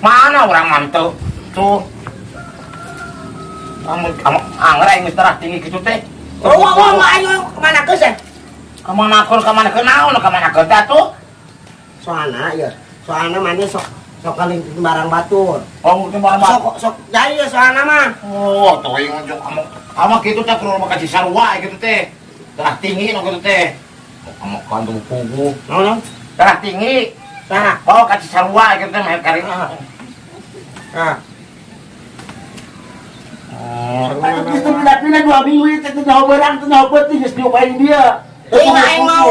Mana orang manteu tuh. Kamu kamu angger aing geus darah tinggi kitu teh. Oh, wah, wah, wah, ayo kemana ke sih? Kamana keun, kamana keun, naon kamana keun teh atuh? Soalna ya, soalna mana sok sok kali barang batur. Oh, itu barang. Sok sok jadi ya soalna mah. Oh, tuh yang ngujung kamu. Kamu gitu teh kudu maka sarua gitu teh. Darah tinggi nu gitu teh. Kamu kan tuh pugu. Naon? Darah tinggi. Saha? Oh, ka Cisarua gitu teh mah kari. Ah. Oh, Itu pindah-pindah 2 minggu itu teh nyaho beurang teh nyaho peuting geus diupain dia. Euy, mah aing mau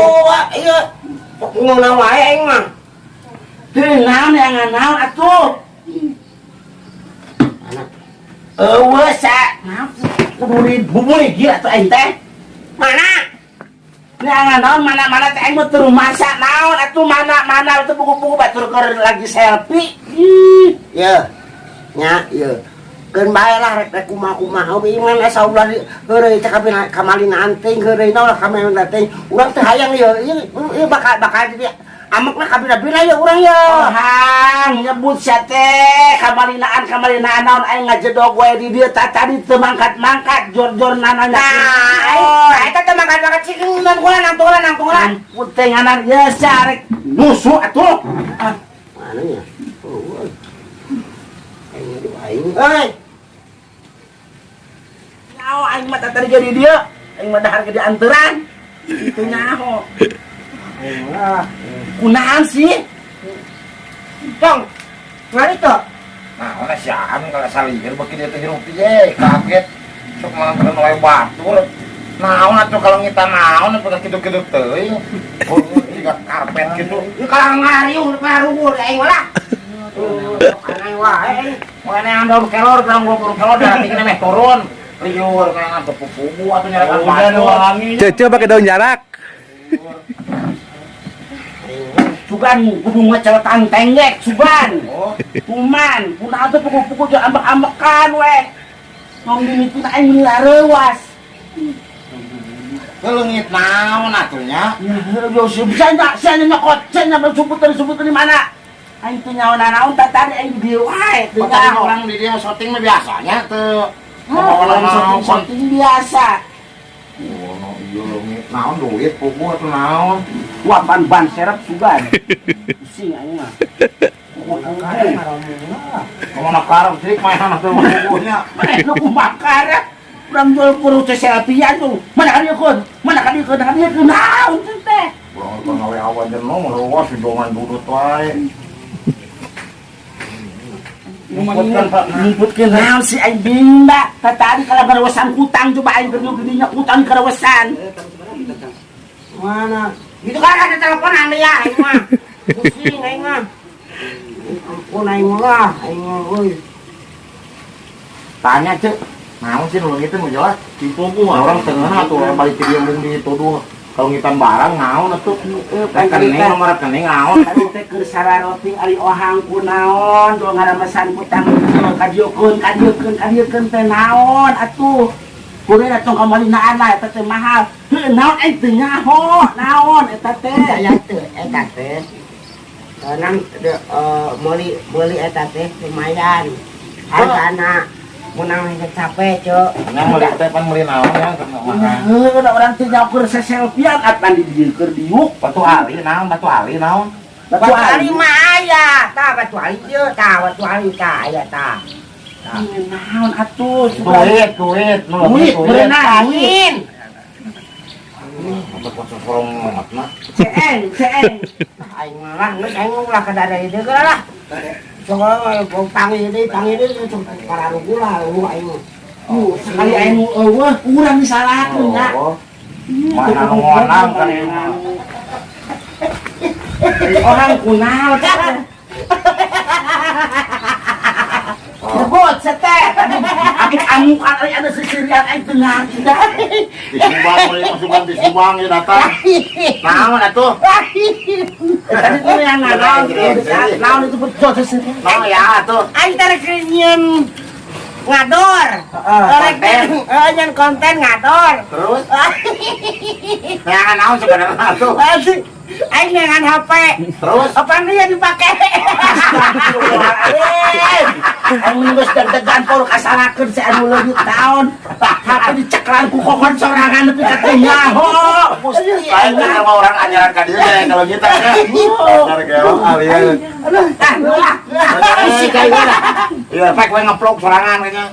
ieu. Ngono wae aing mah. Teu naon yang naon atuh. Mana? Eueuh sa. Naon kudu dibubuli gila atuh aing teh. Mana? Ini naon mana-mana teh aing mah teu rumasa naon atuh mana-mana itu buku-buku batur keur lagi selfie. Ih. Ya. Nya, ieu. Keun bae lah rek rek kumaha-kumaha we mah asa ulah di heureuy teh kabeh kamalina anting heureuy naon lah kamalina anting. Urang teh hayang ieu ieu ieu bakal bakal jadi amekna kabina-bina ya urang ya. Hang nyebut sia teh kamalinaan kamalinaan naon aing ngajedog we di dieu tadi teu mangkat-mangkat jor-jor nanya. Nah, aing eta teh mangkat-mangkat sih nang nang tunggulan nang tunggulan. Ampun teh nganan ieu sia rek nusu atuh. Ah, Mana ya? Oh. Aing aduh aing. Euy, nyaho aing mah tadi jadi dieu. Aing mah dahar ge dianteran. Itu nyaho. Ah, Kunaon sih? Tong. Ngari tuh. Nah, mana siapa kalau salir beki dia teh hirup ye, kaget. Sok malam wae batur. Naon atuh kalau ngita naon atuh kitu-kitu teuing. Oh, jiga karpet gitu. Ieu kalau ngariung ngaruhur aing lah. Aneh wae. Makanya yang daun kelor, kalau gua turun kelor, darah tinggi meh turun. Liur, kayak ngantuk pupu atau nyarakan batur. Cece pakai daun jarak. Sugan kudu ngecelotan tenggek sugan. Oh, Kuman, kunaon tuh puku-puku jeung ambek-ambekan we. Ngong mimitina aing meuni lareuwas. Leungit naon atuh nya? Ya, yo bisa nya, sia nya nyokot, sia nya bersubut di mana? Aing teu nyaho naon tadi aing di dieu wae teu Tadi nyaho. orang di dia syuting mah biasanya tuh. Oh, orang syuting-syuting biasa. Oh, no, iya leungit naon duit pugu atuh naon. Wah, ban ban serep sugan. Pusing aing mah. Kemana karep sih mainan atuh pugunya. Mana nu kumakar? Urang jual puru teh selfie-an tuh. Mana ka dieu keun? Mana ka dieu keun? Ka dieu keun naon teh? Urang teh ngawe awan jenuh meruas dongan dudut wae. Ngumputkeun naon sih aing bingung da. Tadi kalau karawasan kutang coba aing keur dinya kutang karawasan. Mana? Itu kan ada teleponan ya aing mah. Pusing aing mah. Ampun aing mah lah, aing mah euy. Tanya cek, naon sih nu leungit teh nu jelas. Dipugu Orang tengah atuh orang balik ke dia mung dituduh kalau ngitan barang naon atuh. Rekening nomor rekening naon. Tadi teh keur sararoting ari ohang kunaon, do ngaramesan kutang kadiekeun kadiekeun kadiekeun teh naon atuh. Kuring tong kamalinaan lah eta teh mahal. Heuh naon aing teu nyaho, naon eta teh. Saya teh eta teh. Nang meuli meuli eta teh lumayan. Hargana menang capek, Cok. Nya meuli teh pan meuli naon ya keur makan. Heuh da urang teh nyaho keur seselfian atan di dieu keur diuk. Batu ali naon, batu ali naon. Batu ali mah aya, tah batu ali ieu, tah batu ali tah aya tah. Naon atuh? Duit, duit, nu Duit, berenang, duit. Angin. Apa kok sorong mah. Ceeng, ceeng. Aing mah lah, geus aing mah ulah kada ada ide geura lah. Sok panggil deui, panggil deui sok pararugu lah eueuh aing mah. Sekali aing nu eueuh urang disalahkeun nya. Oh. Mana nu ngonang kan ieu mah. Orang kunaon teh. Nyebut seteh. Aku amukan ari ada sesirian aing teu ngarti dah. Di Subang meuli mah Subang di Subang ya datang. Naon atuh? Tadi tuh yang naon naon itu betul sesirian. Naon ya atuh? Aing teh rek nyieun Ngador. Heeh, Rek konten. Nyen konten ngador. Terus neangan naon sebenarnya tuh? Asik. Aing neangan HP. Terus? Apaan dia dipake? Astagfirullahaladzim. Anu geus deg-degan poho kasalakeun si anu leungit taon. HP diceklan ku kokon sorangan nepi ka teu nyaho. Gusti Lain kan sama orang ajaran ka dieu teh kalau kita ya. Dasar gelok alien. Aduh, ah, ulah. Si kayaknya lah. Iya, pek we ngeplok sorangan kayaknya.